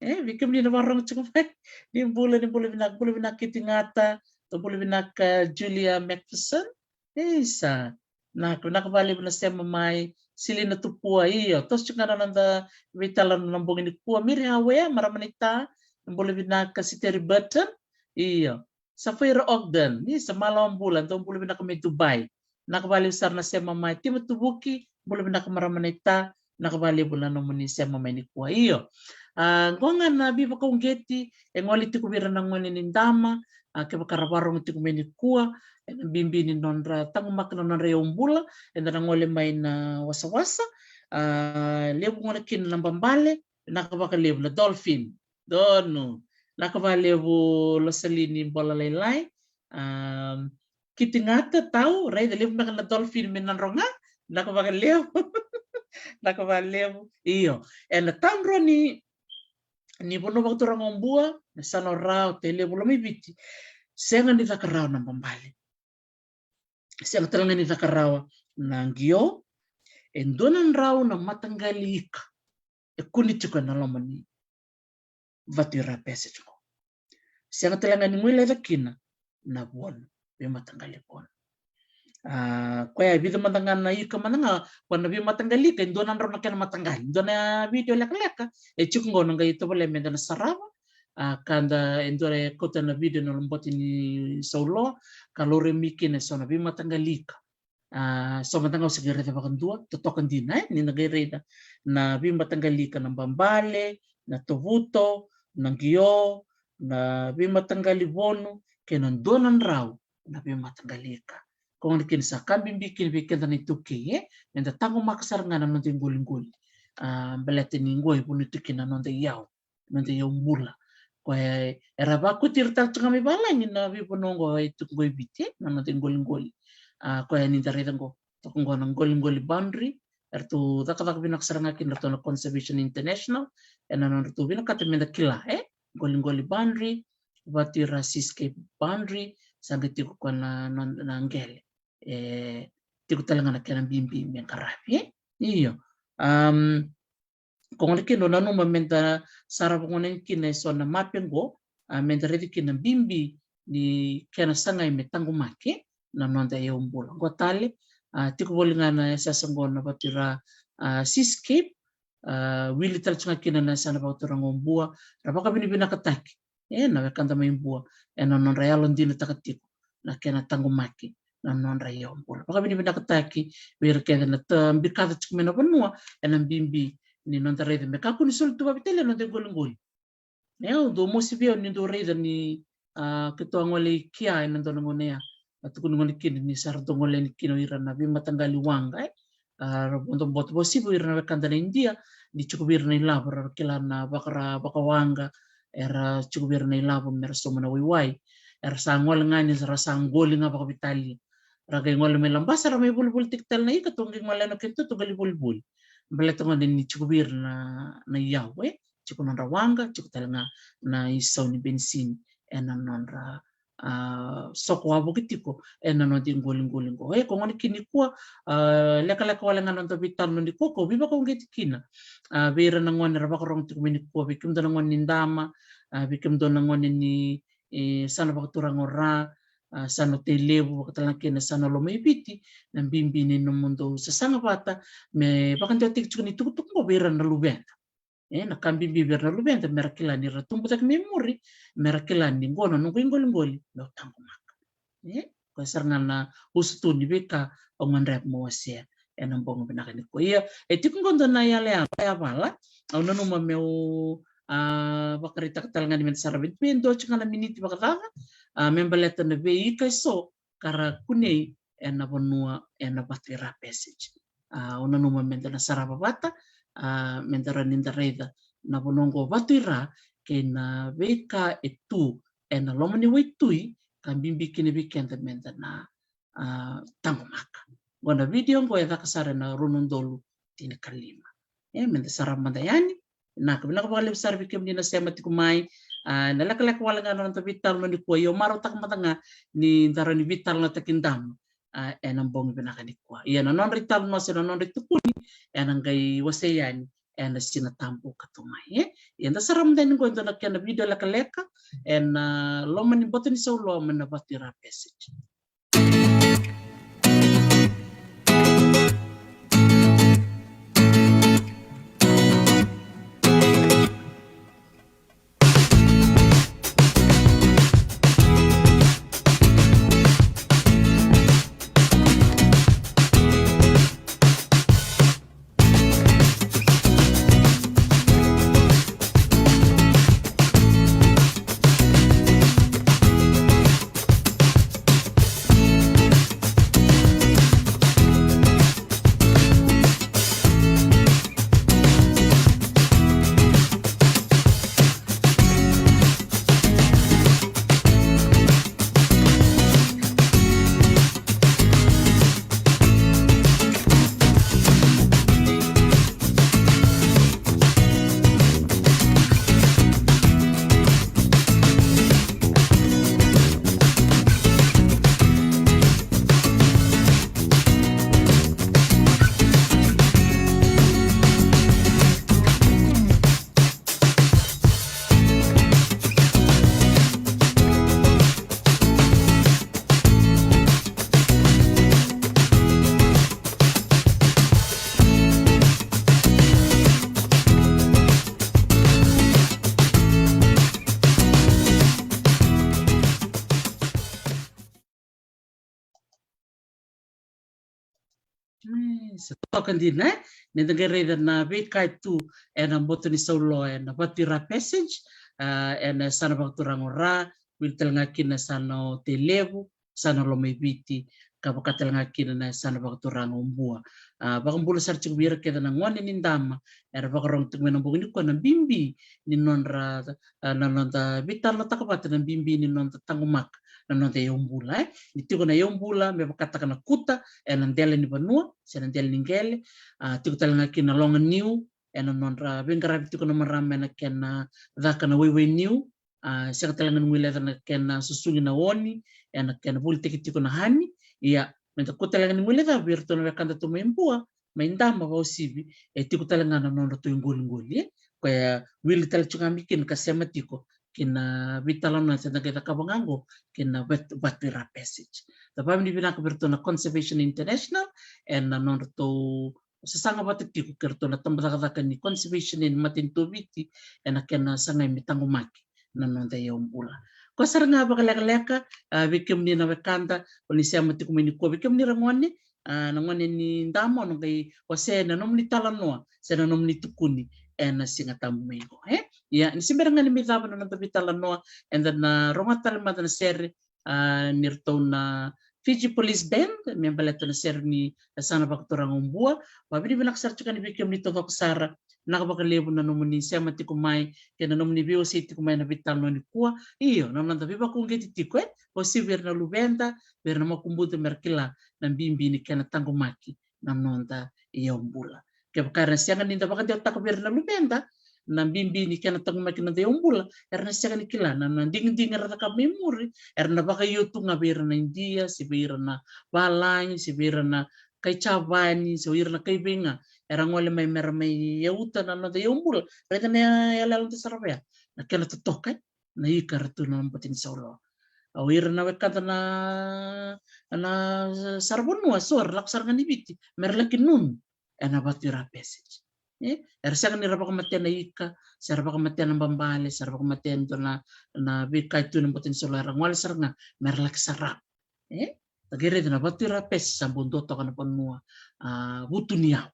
E, vei kemuni na vakarorogo tiko mai, ni bula, ni bula vinaka, bula vinaka Kiti Gata, tou bula vinaka Julia Macpherson. Isa, na, vinaka vakalevu na sema mai, Silina Tupua, io, toso tiko ga na noda veitalanoa na bogi nikua. Miri Hawea, marama naita, bula vinaka. Siteri Burton, io. Safaira Ogden, isa, malo bula, dou bula vinaka mai Dubai. Vinaka vakalevu sara na sema mai. Tima Tuvuki, bula vinaka marama naita, vinaka vakalevu na nomuni sema mai nikua. Io. A, qo ga na veivakauqeti e gole tiko vei ira na gone ni dama, a, kevaka ra vakarorogo tiko mai nikua, e na bibi ni nodra taqomaka na nodra yaubula, eda na gole mai na wasawasa. A, levu gona kina na babale, vinaka vakalevu na dolphin. Donu. Vinaka vakalevu Losalini Bola Lailai. A, Kiti Gata, tau, raica levu beka na dolphin me Nadroga. Vinaka vakalevu. Vinaka vakalevu. Io. E na tadro ni, ni vanua vakaturaga o Bua, na yasana o Ra, o Tailevu, Lomaiviti, sega ni caka rawa na babale. Sega tale ga ni caka rawa na qio. E dua na drau na mataqali ika e kune tiko e na loma ni Vatuira Passage qo. Sega tale ga ni guileca kina na vonu, veimataqali vonu. A, koya e vica mada ga na ika mada ga, koya na veimataqali ika, e dua na drau na kena mataqali. Dua na vidio lekaleka e tiko qo, na qai tovolea me da na sarava. A, ka da, e dua e kauta na vidio na Lobote ni Saulo, ka laurai mai kina e so na veimataqali ika. A, so mada ga au se qai raica vakadua, totoka dina, e, ni da qai raica na veimataqali ika, na babale, na tovuto, na qio, na veimataqali vonu, kei na dua na drau na veimataqali ika. Koya gona kina sa ka bibi kina vei keda na iTaukei, e, me da taqomaka sara ga na noda iqoliqoli. A, baleta ni qo e vanua tu kina na noda iyau, noda iyau bula. Koya era vakoti ira tale tu ga mai valagi na veivanua qo e tu qo i Viti, e, na noda iqoliqoli. A, koya ni da raica qo, toka qo na qoliqoli boundary, eratou cakacaka vinaka sara ga kina ratou na Conservation International, e na nodratou vinakata me da kila, e, qoliqoli boundary, Vatuira Seascape boundary, sa qai tiko koya na, na, na qele. E, tiko tale ga na kena bibi me qaravi, e? Io. Am, koya gona kina au nanuma me da sarava gona kina e so na mape qo, a, me da raica kina na bibi ni kena sagai me taqomaki na noda iyau bula. Qo tale, a, tiko voli ga na yasayasa qo na Vatuira, a, Seascape, a, wili tale tu ga kina na yasana vakaturaga o Bua, ra vakavinavinakataki e na wekada mai Bua e na nodra yalodinataka tiko na kena taqomaki na nodra iyau bula. Vakavinavinakataki vei ira kece na tabirikaca tiko mai na vanua ena bibi ni noda raica me kakua ni soli tu vakaveitalia na noda iqoliqoli. E, au dau mosi vei au ni dau raica ni, a, keitou a gole i kea ena dua na gauna ya. A tukuni gole kina ni sa ra dau gole yani kina o ira na veimataqali waqa, e. A, ra vodo boto vakauasivi o ira na wekada na Idia, ni tiko vei ira na ilavo, ra kila na vakara, vakawaqa, era tiko vei ira na ilavo me ra sauma na waiwai. Era sa gole ga ni ra sa qoli ga vakaveitalia. Ra qai gole mai Labasa, ra mai volivolitaki tale na ika, tou qai gole yani o keitou, tou qai lai volivoli. Baleta gona ni tiko vei ira na, na iyau, e. Tiko nodra waqa, tiko tale ga na isau ni benisini ena nodra, a, soko wavoki tiko ena noda iqoliqoli qo. E, ko gona kina nikua, a, lekaleka wale ga na noda veitalanoa nikua, ko veivakauqeti kina, a, vei ira na gone era vakarorogo tiko mai nikua, vei kemudou na gone ni Dama, a, vei kemudou na gone ni, e, Yasana Vakaturaga o Ra, a, Yasana o Tailevu, vakatalega kina Yasana o Lomaiviti, na bibi ni nomudou sasaga vata me vakadewataki tiko na itukutuku qo vei ira na luveda. E, na ka bibi vei ira na luveda me ra kila ni ra tubu cake mai muri, me ra kila ni qo na noqu iqoliqoli meu taqomaka. E, koya sara ga na usutu ni veika au gadreva meu wasea ena bogi vinaka nikua. Ia, e tiko qo dua na iyaloyalo, yavala, au nanuma meu, a, vakaraitaka tale ga ni meda sara vei, vei dua tiko ga na miniti vakacaca, a, me baleta na veika eso ka ra kunei ena vanua ena Vatuira Passage. A, au nanuma meda na sarava vata, a, meda rawa ni da raica na vanua qo Vatuira kei na veika e tu ena loma ni waitui, ka bibi kina vei keda meda na, a, taqomaka. Qo na vidio qo e caka sara ena rua na udolu tinikalima. E, meda sarava mada yani. Vinaka, vinaka vakalevu sara vei kemuni na sema tiko mai. A, na lekaleka wale ga na noda veitalanoa nikua, ia au marautaka mada ga ni da rawa ni veitalanoataki Dama, a, ena bogi vinaka nikua. Ia na nodra italanoa se na nodra itukuni ena qai wasei yani ena Siga Tabu ka tu mai, e. Ia da sarava mada yani qo e dua na kena vidio lekaleka ena, a, loma ni boto ni sauloa mai na Vatuira Passage. E, sa toka dina, e? Ni da qai raica na veika e tu ena boto ni sauloa ena Vatuira Passage, a, ena Yasana Vakaturaga o Ra, wili tale ga kina Yasana o Tailevu, Yasana o Lomaiviti, ka vaka tale ga kina na Yasana Vakaturaga o Bua. A, vakabula sara tiko vei ira kece na gone ni Dama era vakarorogo tiko mai na bogi nikua na bibi ni nodra, a, na noda veitalanoataka vata na bibi ni noda taqomaka na noda iyau bula, e. Ni tiko na iyau bula me vakataka na kuta ena dela ni vanua se na dela ni qele, a, tiko tale ga kina na loga niu ena nodra veiqaravi tiko na marama ena kena caka na waiwai niu, a, sega tale ga ni guileca na kena susugi na oni ena kena volitaki tiko na hani. Ia, meda kua tale ga ni guileca vei iratou na wekada tu mai Bua, mai Dama vakauasivi, e tiko tale ga na nodratou iqoliqoli, e. Koya wili tale tiko ga mai kina ka sema tiko kina veitalanoa eda qai cakava ga qo kina Vat-, Vatuira Passage. Da vakavinavinaka vei iratou na Conservation International ena nodratou sasaga vata tiko kei iratou na tabacakacaka ni conservation ena matanitu o Viti ena kena sagai me taqomaki na noda iyau bula. Koya sara ga vakalekaleka, a, vei kemuni na wekada o ni sema tiko mai nikua, vei kemuni ra gone, a, na gone ni damo, na qai wasea na nomuni talanoa se na nomuni tukuni ena Siga Tabu mai qo, e? Ia, ni se bera ga ni mai cava na noda veitalanoa, eda na rogoca tale mada na sere, a, ni ratou na Fiji Police Band, me baleta na sere ni Yasana Vakaturaga o Bua. Vavinavinaka sara tiko yani vei kemuni taucoko sara, vinaka vakalevu na nomuni sema tiko mai kei na nomuni veiwasei tiko mai na veitalanoa nikua. Io, na noda veivakauqeti tiko, e? Vauci vei ira na luveda, vei ira na makubuca, me ra kila na bibi ni kena taqomaki na noda iyaubula. Kevaka era na sega ni da vakadewataka vei ira na luveda na bibi ni kena taqomaki na noda iyaubula, era na sega ni kila na, na digidigi era cakava mai muri, era na vakaio tu ga vei ira na Idia, se vei ira na valagi, se vei ira na kai Javani, se o ira na kai vei ga, era gole mai me ra mai yauta na noda iyaubula. Raica na iyaloyalo da sarava ya, na kena totoka, e? Na ika era tu na bati ni saulawa. O ira na wekada na, na saravanua, so era lako sara ga ni Viti me ra laki nunu ena Vatu i Rapese. E? Era sega ni ra vakamatea na ika, se ra vakamatea na babale, se ra vakamatea e dua na, na veika e tu na bati ni saulawa, era gole sara ga me ra laki sarava. E? Da qai raica na Vatu i Rapese sa bau dua toka na vanua, a, vutuniyau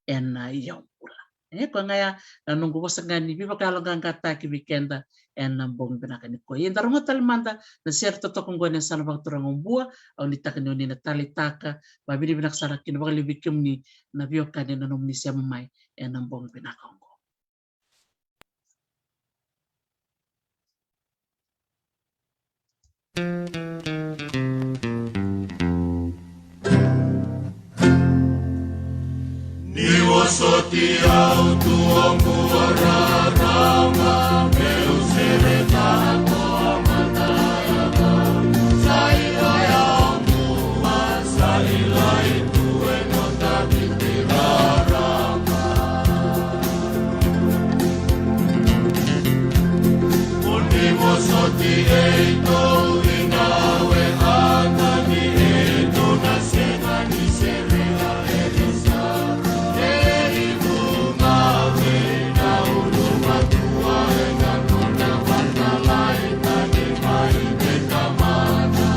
ena iyaubula. E, koya ga ya na noqu vosa ga ni veivakayaloqaqataki vei keda ena bogi vinaka nikua. Ia, da rogoca tale mada na sere totoka oqo ena Yasana Vakaturaga o Bua. Au nuitaka ni o ni na taleitaka. Vavinavinaka sara kina vakalevu vei kemuni na veiwekani na nomuni sema mai ena bogi vinaka oqo. Ni vosoti au, Tuaku, o rarama, meu sereka ko a matayaka. Sa i lai au mua, sa i lai tu e noda Viti rarama. Mo ni vosoti e ito i na we ata ni e to na sega ni sere a e risa. E i vunga we na ulu matua e na nona vatalai ta ni mai te tamana.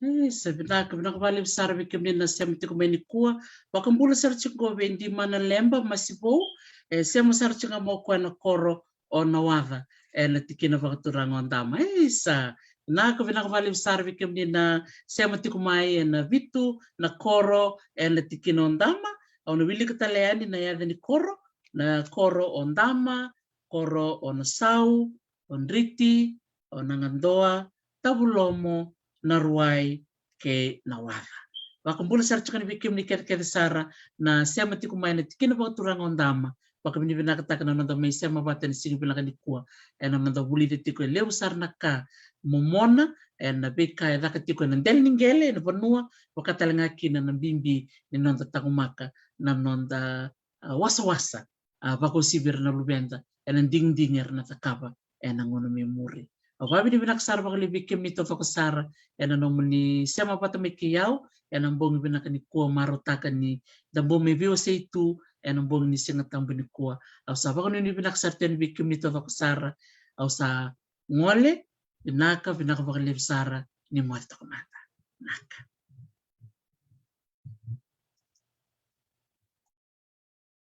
E, sa vinaka, vinaka vakalevu sara vei kemuni na sema tiko mai nikua. Vakabula sara tiko vei Dimana Leba Masivou. E sema sara tiko ga mai o koya na koro o Nawaca ena tikina vakaturaga o Dama. E, sa vinaka, vinaka vakalevu sara vei kemuni na sema tiko mai ena vitu na koro ena tikina o Dama. Au na wilika tale yani na yaca ni koro, na koro o Dama, koro o Nasau, o Driti, o Nagadoa, Tavulomo, Naruwai kei Nawaca. Vakabula sara tiko yani vei kemuni kecekece sara na sema tiko mai na tikina vakaturaga o Dama. Vakavinavinakataka na noda mai sema vata ena siga vinaka nikua. Ena noda vulica tiko e levu sara na ka momona, ena veika e caka tiko ena dela ni qele ena vanua, vaka tale ga kina na bibi ni noda taqomaka na noda, a, wasawasa, a, vakauasivi ira na luveda ena digidigi era na cakava ena gauna mai muri. Au vakavinavinaka sara vakalevu vei kemuni taucoko sara ena nomuni sema vata mai kei au ena bogi vinaka nikua. Marautaka ni da bau mai veiwasei tu ena bogi ni Siga Tabu nikua. Au sa vakanuinui vinaka sara tu yani vei kemuni taucoko sara. Au sa gole. Vinaka, vinaka vakalevu sara, ni moce toka mada. Vinaka.